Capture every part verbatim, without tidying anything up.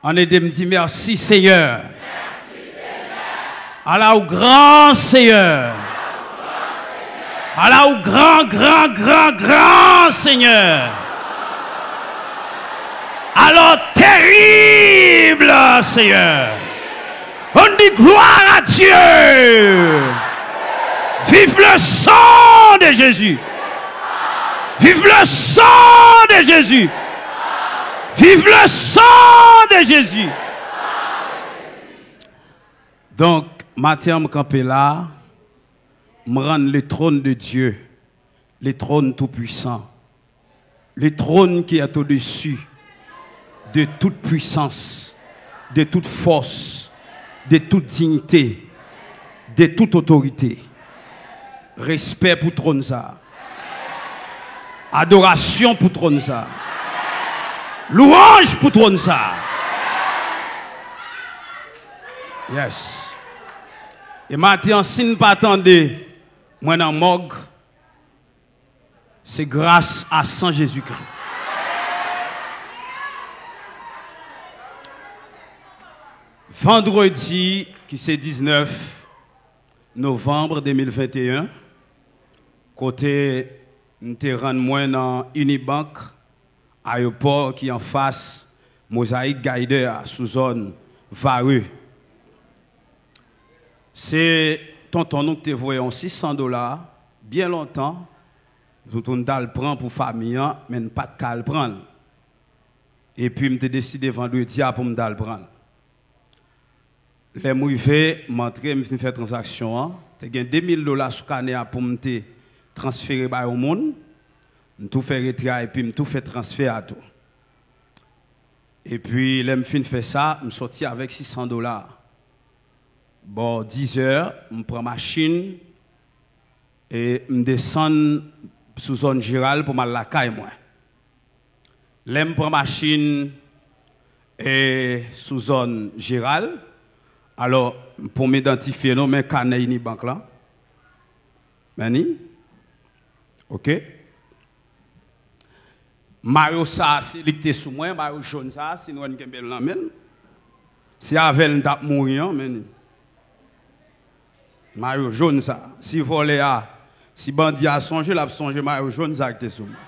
Ann ede m di, mèsi, Seyè. Ala w gran, Seyè. Ala w gran, gran, gran, gran, Seyè. Ala w terib, Seyè. On dit gloire à Dieu. Vive le sang de Jésus. Vive le sang de Jésus. Vive le sang de Jésus. Donk, maten an, m kanpe la, m rann le trône de Dieu, le trône tout-puissant, le trône qui est au-dessus de toute puissance, de toute force, de toute dignité, de toute autorité. Respè pou twòn sa a. Adorasyon pou twòn sa a. Lwanj pou twòn sa a. Yes. E maten an, si n pa tande mwen nan mòg, se gras a san Jezikri. Vandredi, ki se diznèf novanm de mil venteyen, kote m te rann mwen nan Unibank, ayewopò ki anfas Mosaic Guider a, sou zòn Varreux. Se tonton nou ki te voye yon sis san dola, byen lontan, pou, pou n t al pran pou fanmi an, men n pa t ka al pran l. Epi m te deside vandredi a pou m t al pran l. Lè m rive, m antre, m fin fè tranzaksyon an. Te gen de mil dola sou kanè a pou m te transfere bay yon moun. M tou fè retrè a epi m tou fè transfè a tou. Epi, lè m fin fè sa, m sòti avèk sis san dola. Bò dizè, m pran machin e m desann sou zòn Jeral pou m al lakay mwen. Lè m pran machin e sou zòn Jeral, alò, pou m idantifye nou, men kanè Unibank lan. Men ni. Oke. Mayo sa a, se li ki te sou mwen, mayo jòn sa a, si nou wè n kenbe l nan men l. Se avè l n t ap mouri an, men ni. Mayo jòn sa a. Si vòlè a, si bandi a sonje, l ap sonje mayo jòn sa a ki te sou mwen.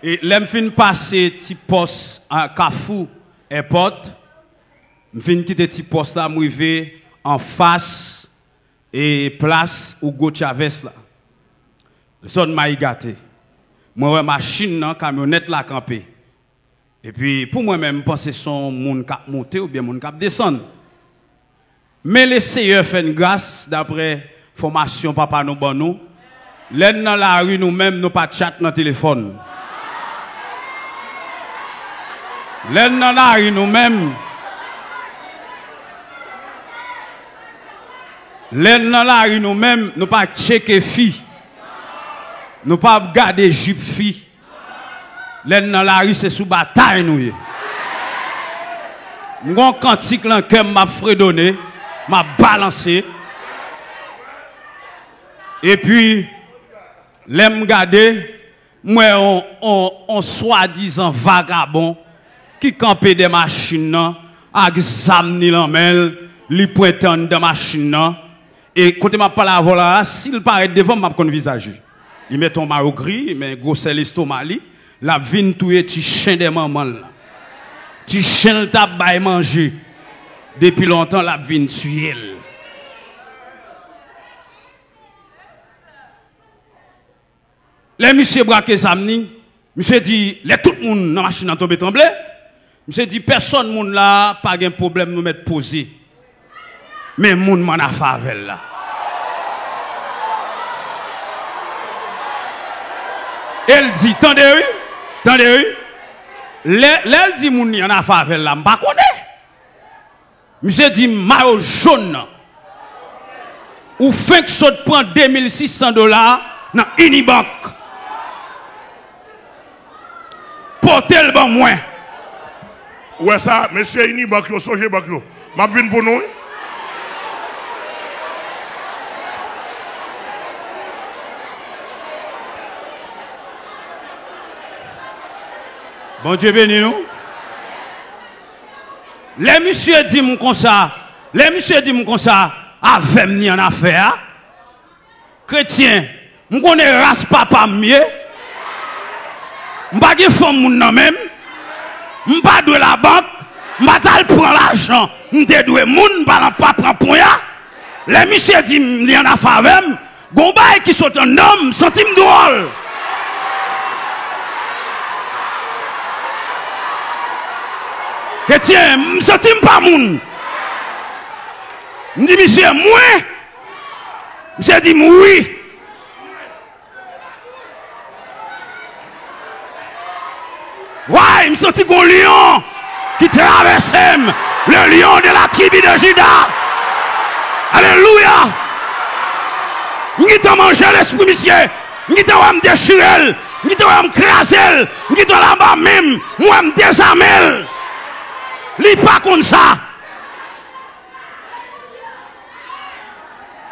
E lè m fin pase ti pòs a Kafou Èpòt, m fin kite ti pòs la, m rive anfas e plas Hugo Chavez la. Zòn Mayi Gate. Mwen wè machin nan, kamyonèt la kanpe. Epi, pou mwen menm, m panse se yon moun k ap monte oubyen moun k ap desann. Men Leseyè fè n gras, daprè fòmasyon papa nou ban nou. Lè n nan lari, nou menm, nou pa tchat nan telefòn. Lè n nan lari, nou menm, lè n nan lari, nou menm, nou pa tcheke fi. Nou pa ap gade jip fi. Lè n nan lari, se sou batay nou ye. M gon kantik lan kè m, m ap fredone, m ap balanse. Epi, lè m gade, m wè on, on, on swadizan vagabon ki kanpe dè machin nan ak zam ni lan men l, li pwente anndan machin nan. E kote m ap pale avè w la, si l parèt devan m, m ap konn vizaj li. Li mete yon mayo gri, men gwosè lestoma li, l ap vin touye ti chen dè manman l lan. Ti chen l t ap bay manje depi lontan, l ap vin tiye l. Lè misye brake zam ni, misye di, lè tout moun nan machin nan tonbe tranble, misye di, pèsòn moun la, pa gen pwoblèm, nou mèt poze. Men moun m ann afè avè l la. E l di, tande wi, tande wi. Lè, lè l di moun li ann afè avè l la, m pa konnen. Misye di mayo jòn nan. Ou fenk sot pran de mil sis san dola nan Unibank. Pote l ban mwen. Ou wè sa, mesye Unibank yo, sonje bank yo. M ap vin pou nou, wi. Bondye beni nou. Lè misye di m konsa, lè misye di m konsa, avè m ni annafè a. Kretyen, m konnen ras papa m ye. M pa gen fanm moun nan men m. M pa dwe labank. M pa t al pran lajan m te dwe moun, m pa nan pa pran ponya. Lè misye di m li annafè avè m, gon bagay ki sot anndan m, m santi m dwòl. Kretyen, m santi m pa moun. M di misye, mwen? Misye di m wi. Way, m santi gon lyon ki travèse m. Le lion de la tribu de Juda. Alelouya. M gentan manje lespri misye. M gentan wè m dechire l. M gentan wè m kraze l. M gentan l anba men m. M wè m dezame l. Li pa konn sa.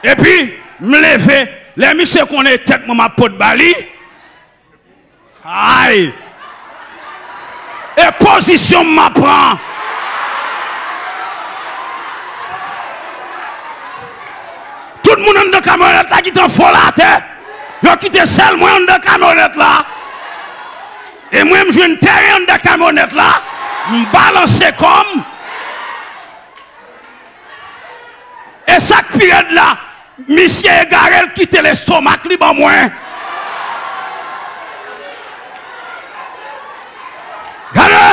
Epi, m leve, lè misye konnen tèt mwen m ap pot ba li. Ay! E pozisyon m ap pran. Tout moun anndan kamyonèt la ki t anfole atè, yo kite sèl mwen anndan kamyonèt la. E mwen, m jwenn teren anndan kamyonèt la, m balanse kò m. E sa k pi rèd la, misye egare, l kite lestomak li ban mwen. Gade!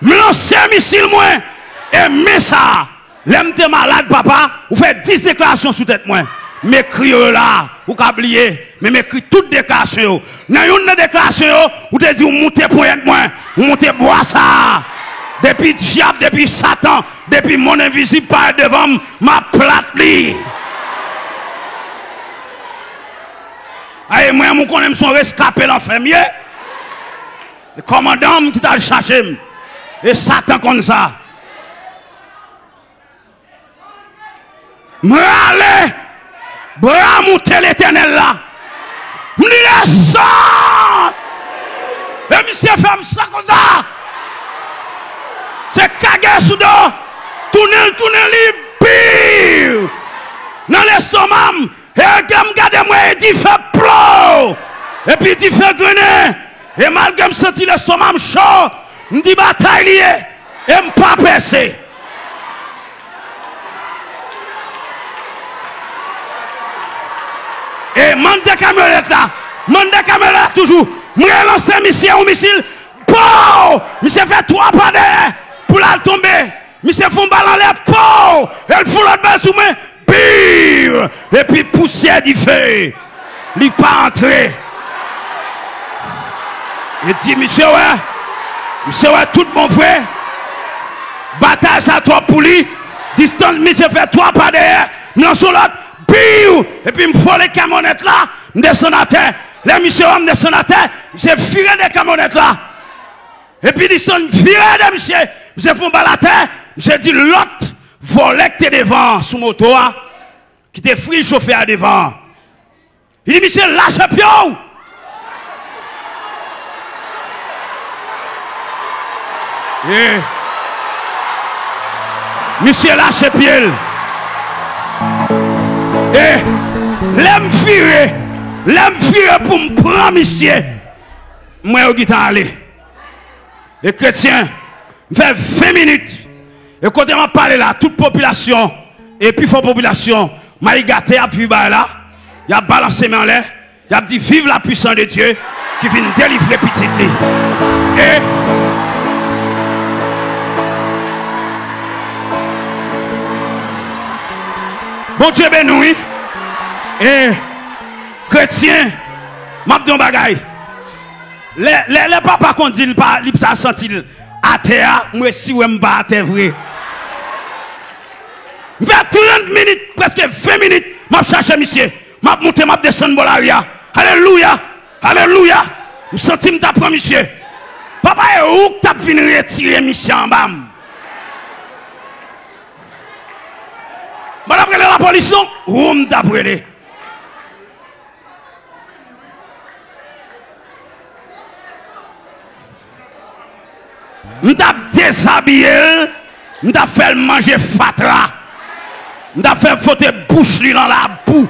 M lanse misil mwen. E men sa, lè m te malad, papa, ou fè dis deklarasyon sou tèt mwen. M ekri yo la, ou ka bliye, men m ekri tout deklarasyon yo. Nan youn nan deklarasyon yo, ou te di w moute ponyèt mwen, ou moute bwa sa a. Depi dyab, depi Satan, depi monn envizib parèt devan m, m ap plat li. Ay, mwen, ou konnen m se yon reskape lanfè m ye. E kòmandan m ki t al chache m. E Satan konn sa. M rale bra m moute Letènèl la. M di, desann! E misye fè m sa konsa. Se kage sou do. Tounen l, tounen li, biw! Nan lestoma m. E lè m gade m wè e dife plo. Epi dife grennen. E malgre m santi lestoma m cho, m di batay li ye. E m pa pèse. E m anndan kamyonèt la. M anndan kamyonèt la toujou. M relanse misye yon misil. Pow! Misye fè twa pa dèyè pou l al tonbe. Misye fè yon bal anlè. Pow! E l fè yon lòt bal sou mwen. Biw! Epi pousyè dife. Li pa antre. E di, misye wè, misye wè tout bon vre. Batay sa twòp pou li. Distans misye fè twa pa dèyè. M lanse yon lòt. Biw! Epi m vole kamyonèt la. M desann atè. Lè misye wè m desann atè, misye vire de kamyonèt la. Epi distans vire de misye. Misye fè yon bal atè. Misye di lòt vòlè k te devan an sou moto a, ki te friz chofè a devan an. Li di, misye, lache pye w! E misye lache pye l. E lè m vire, lè m vire pou m pran misye, m wè yo gentan ale. E kretyen, m fè ven minit. E kote m ap pale la, tout popilasyon, e pifò popilasyon Mayi Gate ap viv bagay la. Y ap balanse men anlè. Y ap di, vive la puissance de Dieu ki vin delivre pitit li. E Bondye beni w, wi. E kretyen, m ap di yon bagay. Lè, lè, lè papa konn di l pa, li pa santi l atè a, m resi wè m pa atè vre. M fè trant minit, prèske ven minit, m ap chache misye. M ap moute, m ap desann bò lari a. Alelouya! Alelouya! M santi m t ap pran misye. Papa, e ou k t ap vin retire misye anba m. M pa t ap rele lapolis non, ou m t ap rele. M t ap dezabiye l, m t ap fè l manje fatra. M t ap fè l fwote bouch li nan labou,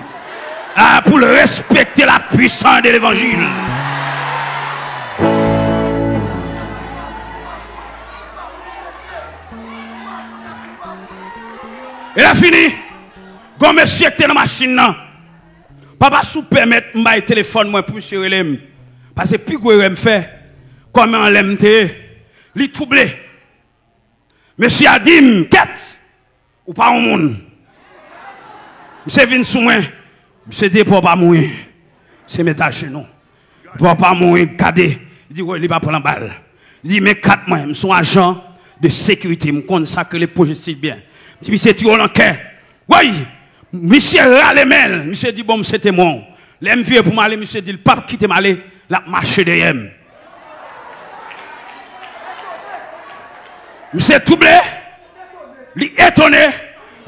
ah, pou l respekte la puissance de l'évangile. E lè fini, gon mesye ki te nan machin nan. Papa, si w pèmèt, m bay telefòn mwen pou misye rele m. Paske pi gwo erè m fè, kòman lè m te ye, li twouble. Mesye a di m, kèt, ou pa yon moun. Misye vin sou mwen. Misye di, epa w pa mouri. Misye met ajenou. Epa w pa mouri, gade. Li di, woy, li pa pran bal. Li di, men kat mwen, m se yon ajan de sekirite, m konn sa k rele pwojektil byen. M di, misye tire w nan kè. Woy! Misye rale men l. Misye di, bon, m se temwen w. Lè m vire pou m ale, misye di l p ap kite m ale, l ap mache dèyè m. Misye twouble, li etone,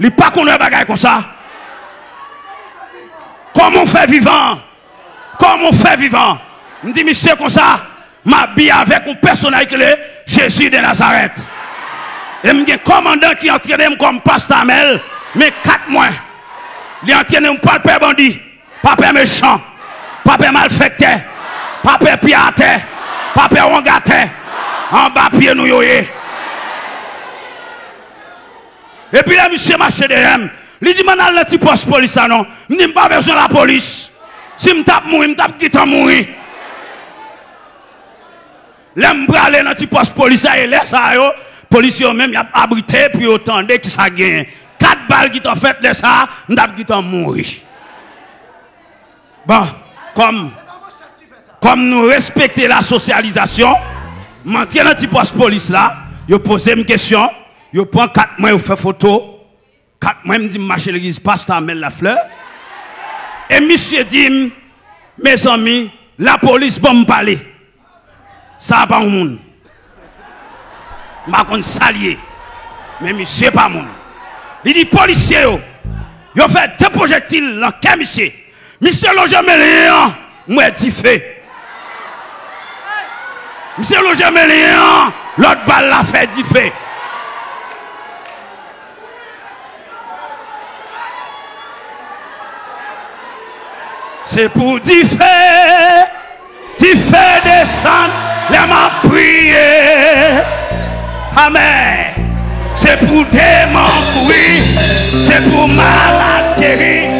li pa konn wè bagay konsa. Kòman w fè vivan? Kòman w fè vivan? M di misye konsa, m abiye avèk yon pèsonaj ki rele Jezi de Nazarèt. E m gen kòmandan ki antrene m kòm pastè Amèl, men kat mwen. Li antrene m pa pè bandi, pa pè mechan, pa pè malfektè, pa pè pye atè, pa pè wongatè, anba pye nou yo ye. Epi lè misye mache dèyè m, li di m ann al nan ti pòs polis la non. M di m pa bezwen lapolis. Si m t ap mouri, m t ap gentan mouri. Lè m prale nan ti pòs polis la, e lè sa yo, polisye yo menm, y ap abrite pou yo tande ki sa k genyen. Kat bal gentan fèt, lè sa a, m t ap gentan mouri. Bon, kòm, kòm nou respekte la sosyalizasyon, m antre nan ti pòs polis la, yo poze m kesyon, yo pran kat mwen, yo fè foto. Kat mwen, m di m mache legliz pastè Amèl Laflè. E misye di m, mezanmi, lapolis ban m pale. Sa a pa yon moun. M pa konn sa l ye. Men misye pa moun. Li di polisye yo, yo fè de pwojektil nan kè misye. Misye lonje men li an, m wè dife. Misye lonje men li an, lòt bal la fè dife. Se pou dife, dife desann lè m ap priye. Amèn. Se pou demon kouri, se pou malad geri.